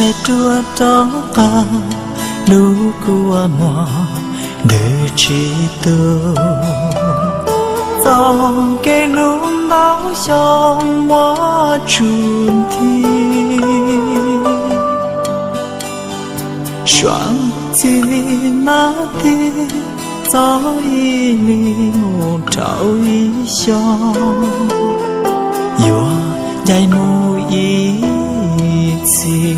Ruaj rov qab lub kua muag ntws tsis tu, txoj kev hlub ntau xyoo muab tsuj nthi. Suav txij li nab tig txog ib hlis mus rau ib xyoos, yuav ncaim mus ib txhis.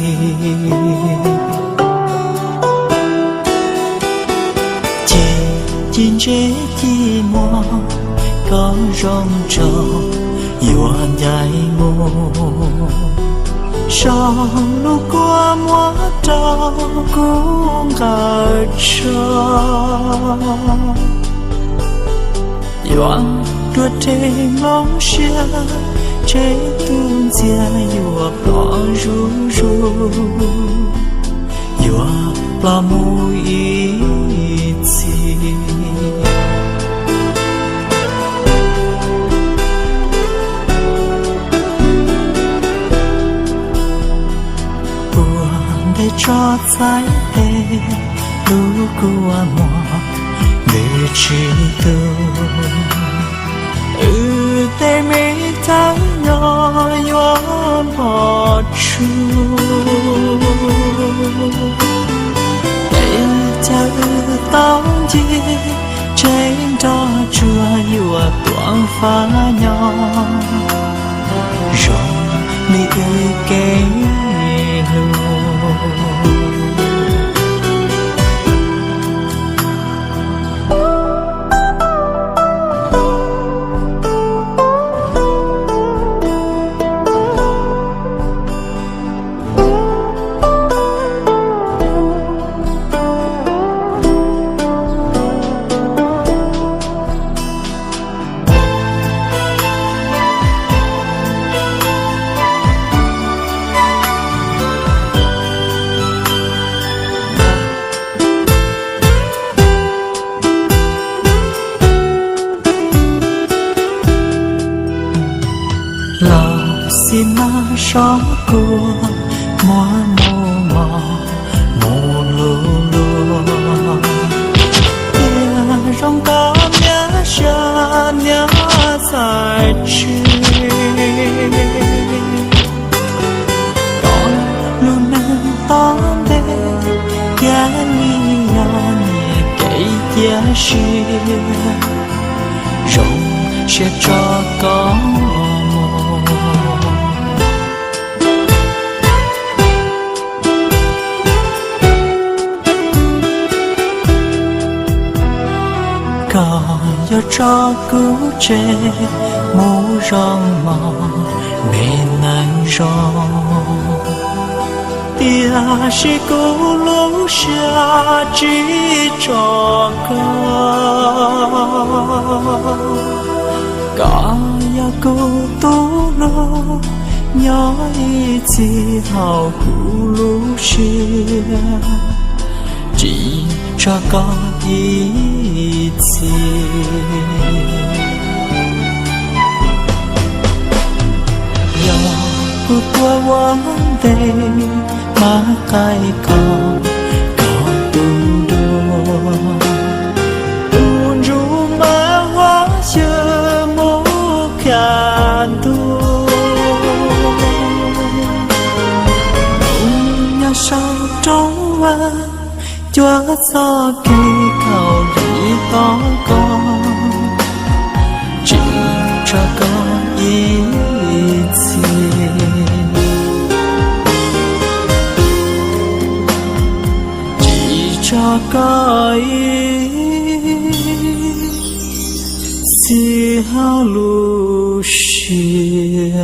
Ces ci ntse ci muag koj zoo tsaug yuav ncaim mus, sau lub kua muag rau kuv nqa tso. Yuav dua reg nplooj siab, tseb tus ntxiag yuav ploj zuj zus, yuav ploj mus ib txhis. Ua ntej tso txhais tes, lub kua muag ntws tsis tu, wb tej me chaw nyob yuav npog tsuj. Tej chaw wb tau ncig, tseb nroj tsuag yuav tuav fab nyob, zoo li wb kev hlub. Los xij mas sov kua muag mus mos mus lug luag, tiag zoo nkauj niaj siab niaj xav tseg. Koj lub neej tom ntej thiaj li yog niam kev cia siab, zoo siab tso koj mus. Koj yuav tso kuv tseg mus zoo mos me neeg zoo, tiam sis kuv lub siab tsis tso koj. Koj yog kuv tus hlub, nyob ib txhis hauv kuv lub siab, tsis tso koj ib txhis. Yog kuv tuaj ua ntej, mas qaij koj, koj tu dua, tus ntsuj mas huab xyw mus khiav ntua. Mus nyob saum roob vaj, cuab txoj kev thaum yim tos koj, tsis tso koj ib txhis, tsis tso koj ib txhis hauv lub siab.